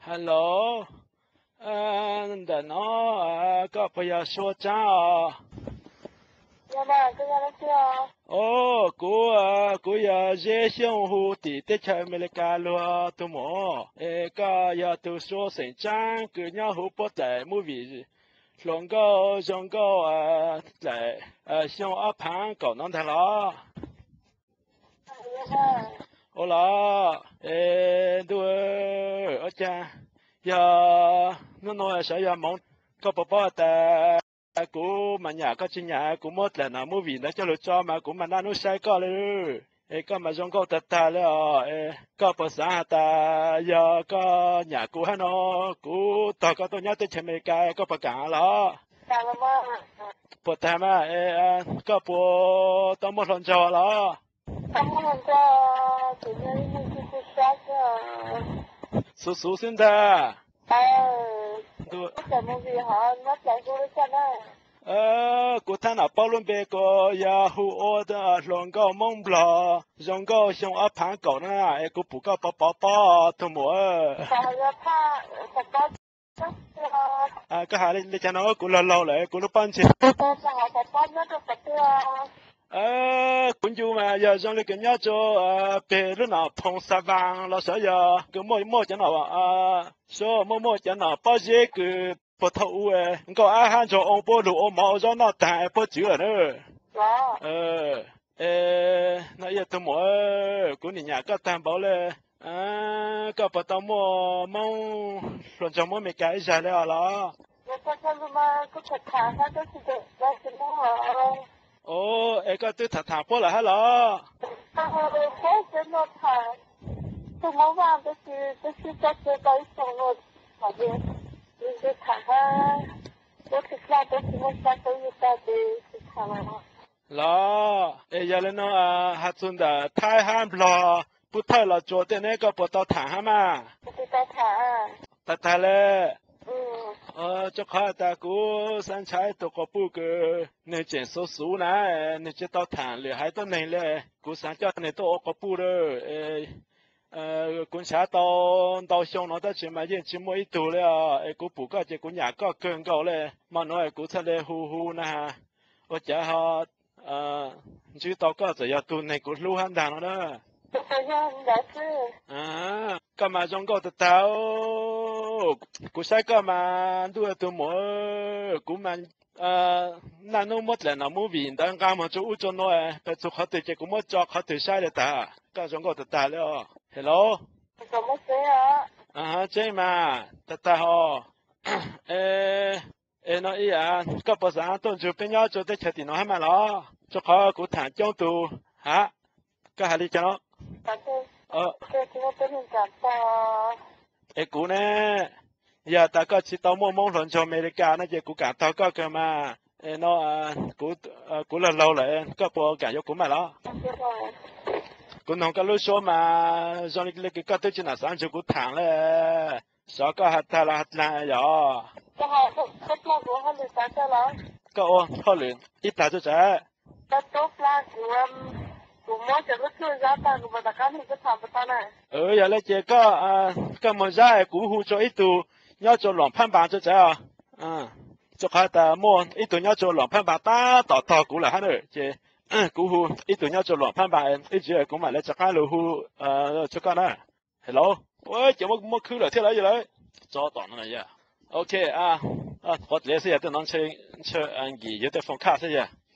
Hello, ntawm no koj puas yog Suav Tsaab os? Os, kuv, kuv yog Zeb Xyooj hu tim teb chaws Amelikas luag tus muam. Es koj yog tus Suav xeem Tsaab kws nyob huv puab dlaim movie hluas nkauj zoo nkauj dlaim xyoo ob phaav kaum no ntag los? Ua los, es ntuj, ua cas yog hnub no sawv yog moov, koj puas paub tas kuv mas nyam koj tsis nyam, kuv muab dlaim no movie ntawd coj lug tso mas kuv mas naj nub saib koj li. Es koj mas zoo nkauj tag tag li os. Koj puas xaav has tas yog koj nyam kuv hab no, kuv tog koj tuaj nyob teb chaws Amelikas koj puas kaam los? Puas tag mas, koj puas tau muaj hluas nraug los? Xuv xuv xwb ntag. Kuv thaab nam paub lub npe kuas yog hu ua hluas nkauj Moob Nplog zoo nkauj xyoo ob phaav kaum na, es kuv pum koj pov pov pob tug muam. Koj has li cas no, kuv laug laug lawm kuv lub pob ntseg. Kuv ncu mas yog zoo li kws nyob rua peg lub nom Phoo Xa Vaas los sav, yog kws muaj muaj cov nom, sub muaj muaj cov nom pob zeb kws puag thaum ub nkauj ab hab ntsuag oo puab lug ua mov ua zaub noj taag es puab tswv lawm na. Es no ib yog tug muam, kuv nim nyam koj tag npaum le, koj puas tau muaj Moob hluas nraug Moob Amelikas ib zag le os los? Os, es koj twb tham tham puab lawm hab los? Los, es yog li no has txug ntawm Thaib hab Nplog pub thawj los tsuas tej neb koj puas tau tham hab mas? Tag tag le. Rua qhov tas kuv xaav nrhav ib tug quas puj kws nwg tseem xuv xuv na, nwg tsis tau tham lwm haiv tuab neeg le, kuv xaav coj nwg tuaj ua quas puj lawm. Kuv nrhav tau ntau xyoo no tab sis mas yeej tsis muaj ib tug le os. Es kuv pum koj ces kuv nyam koj kawg nkaus le, hmo nuav kuv txhaj le hu hu na. Ua cas ho ntsib tau koj txawm yog tug neeg kuv hlub hab ntag no na. Koj mas zoo nkauj tag tag. Kuv saib koj mas ntuj tug muam, kuv mas naj nub muab dlaim nom movie ntawd nqaa moog rua ub rua nuav, pes txug qhov twg ces kuv muab tso qhov twg saib le tag. Koj zoo nkauj tag tag le os. Hello. Tseeb mas tag tag ho. Es no ib yam, koj puas xaav tuaj nrug peb nyob rua teb chaws tim no hab mas los? Rua qhov kuv tham coob tug hab. Koj has li cas no? Es kuv ne, yog tas koj tsis tau muaj Moob hluas nraug Amelikas no ces kuv kaam taug koj kawg mas. Es no kuv laug laug lawm, koj puas kaam yuav kuv mas los? Kuv noog koj lub suab mas zoo li kws koj twb tsis nam xaav nrug kuv tham le. Xyov koj has tag los has dlaag yog? Koj ua hauj lwm ib plag tso tsam. Yog le ces koj, koj moog zab es kuv hu rua ib tug nyob rua Luam Phab Npas tso tsam os. Rua qhov tas muaj ib tug nyob rua Luam Phab Npas tab tom tog kuv lawm hab na, ces kuv hu ib tug nyob rua Luam Phab Npas ib ntsis kuv mam le rov qaab lug hu rua koj na. Hello. Ces muab khwb lawm thiab lawm yog lawm. Tso tom no yog. Ok, quav dlev xwb yog, tej no ntshe nkim yog tej phone call xwb yog.